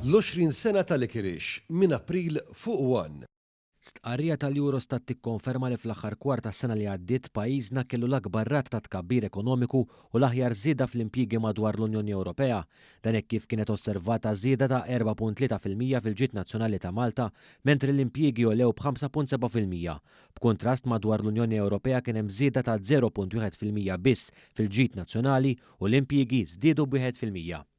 L-20 sena ta' Licorice minn April fuq One. Stqarrija tal-Eurostat tikkonferma li fl-aħħar kwart tas-sena li għaddiet pajjiżna kellu l-akbar rata ta' tkabbir ekonomiku u l-aħjar żieda fl-impjiegi madwar l-Unjoni Ewropea. Dan hekk kif kienet osservata żieda ta' 4.3% fil-ġid nazzjonali ta' Malta mentri l-impjiegi għolew b'5.7%. B'kuntrast madwar l-Unjoni Ewropea kien hemm żieda ta' 0.1% biss fil-ġid nazzjonali u l-impjiegi żdiedu b'1%.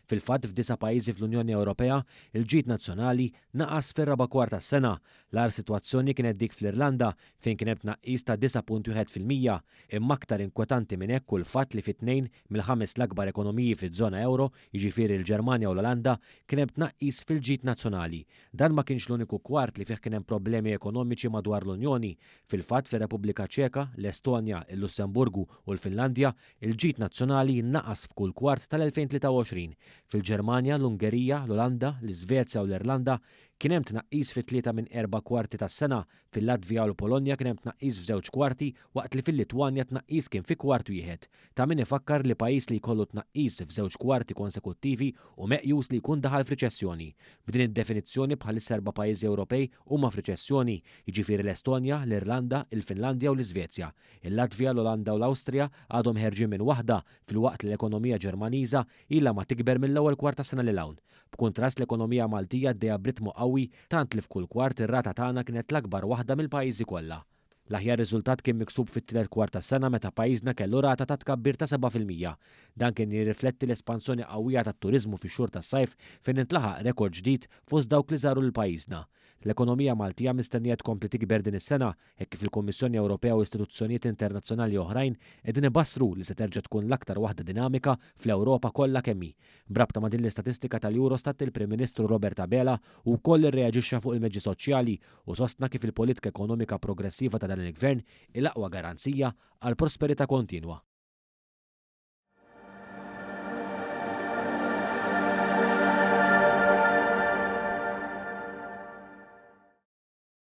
Fil-fatt f'disa' pajjiżi fl-Unjoni Ewropea, il-ġid nazzjonali naqas fir-raba' kwart tas-sena. L-agħar sitwazzjoni kienet dik fl-Irlanda fejn kien hemm tnaqqis ta' 9.1%. Imma aktar inkwetanti minn hekk hu l-fatt li fi tnejn mill-ħames l-akbar ekonomiji fiż-żona ewro, jiġifieri l-Ġermanja u l-Olanda, kien hemm tnaqqis fil-ġid nazzjonali. Dan ma kienx l-uniku kwart li fih kien hemm problemi ekonomiċi madwar l-Unjoni. Fil-fatt fir-Repubblika Ċeka, l-Estonja, il-Lussemburgu u l-Finlandja, Il-ġid nazzjonali naqas f'kull kwart tal-2023. Fil-Ġermanja, l-Ungerija, l-Olanda, l-Iżvezja u l-Irlanda kien hemm tnaqqis fi tlieta minn erba' kwarti tas-sena, fil-Latvja u l-Polonja kien hemm tnaqqis f'żewġ kwarti waqt li fil-Litwanja t-tnaqqis kien fi kwart wieħed. Ta' min ifakkar li pajjiż li jkollu tnaqqis f'żewġ kwarti konsekuttivi hu meqjus li jkun daħal f'riċessjoni. B'din id-definizzjoni bħalissa erba' pajjiżi Ewropej huma f'riċessjoni, jiġifieri l-Estonja, l-Irlanda, il-Finlandja u l-Iżvezja. Il-Latvja, l-Olanda u l-Awstrija għadhom ħerġin minn waħda, filwaqt li l-ekonomija Ġermaniża ilha ma tikber mill-ewwel kwart tas-sena lil hawn. B'kuntrast, l-ekonomija Maltija għaddejja b'ritmu qawwi tant li f'kull kwart ir-rata tagħna kienet l-akbar waħda mill-pajjiżi kollha. L-aħjar riżultat kien miksub fit-tielet kwart tas-sena meta pajjiżna kellu rata ta' tkabbir ta' 7%. Dan kien jirrifletti l-espansjoni qawwija tat-turiżmu fix-xhur tas-sajf fejn intlaħaq rekord ġdid fost dawk li żaru lil pajjiżna. L-ekonomija Maltija mistennija tkompli tikber din is-sena hekk kif il-Kummissjoni Ewropea u istituzzjonijiet internazzjonali oħrajn qegħdin ibassru li se terġa' tkun l-aktar waħda dinamika fl-Ewropa kollha kemm hi. B'rabta ma' din l-istatistika tal-Eurostat il-Prim Ministru Robert Abela wkoll irreaġixxa fuq il-meġġi soċjali u sostna kif il-politika ekonomika progressiva ta' dan il-Gvern hi l-aqwa garanzija għal prosperità kontinwa.